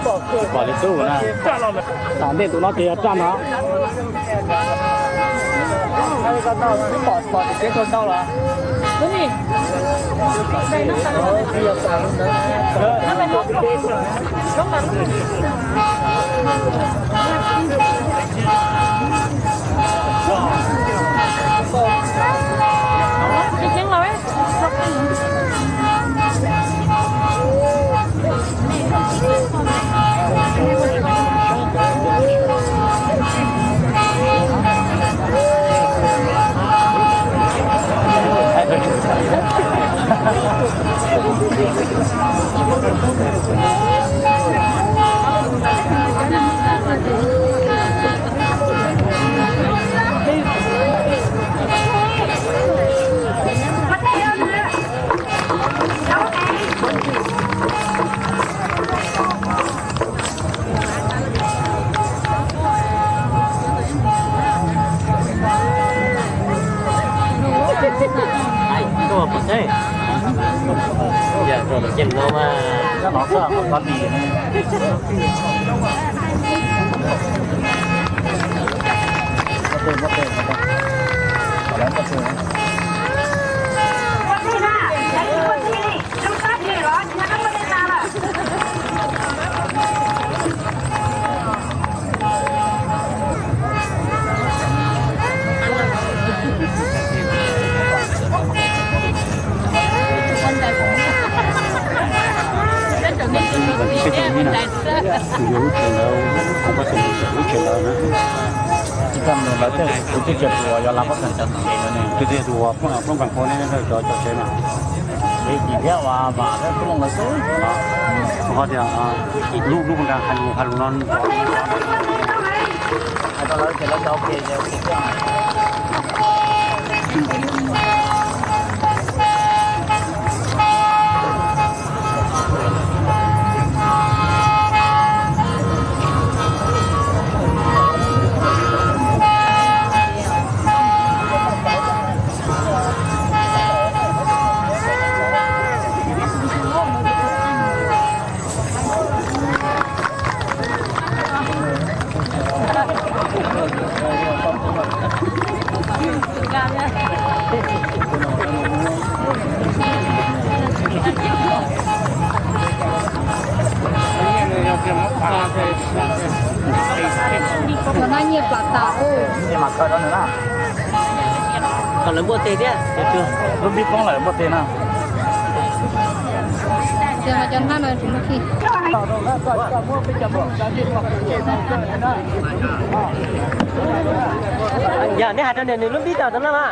Pom li xub na. Tom ntej tus no ces yog raj no. Lub tsev ntawd, lub tsev ntawd na, tsis tau mus lawv tej, kuv twb tsis tus uas yog lab pob kheem cov tsev ntawd ne, twb tsis tus uas plooj kas qhua ne, cov cov tsev na. Ces thiab uas vam lawv tub lawv xwb. Qhov tias lub lub nra hais lus hais lus no. Cov no nyiaj plam tas. Kom lawv npuaj teg thiab. Lub npib poob lawm npuaj teg na. Ces mas cov hnab no tsis muaj khi. Yog nej hais rau nws, nws lub npib tawm rau no mas.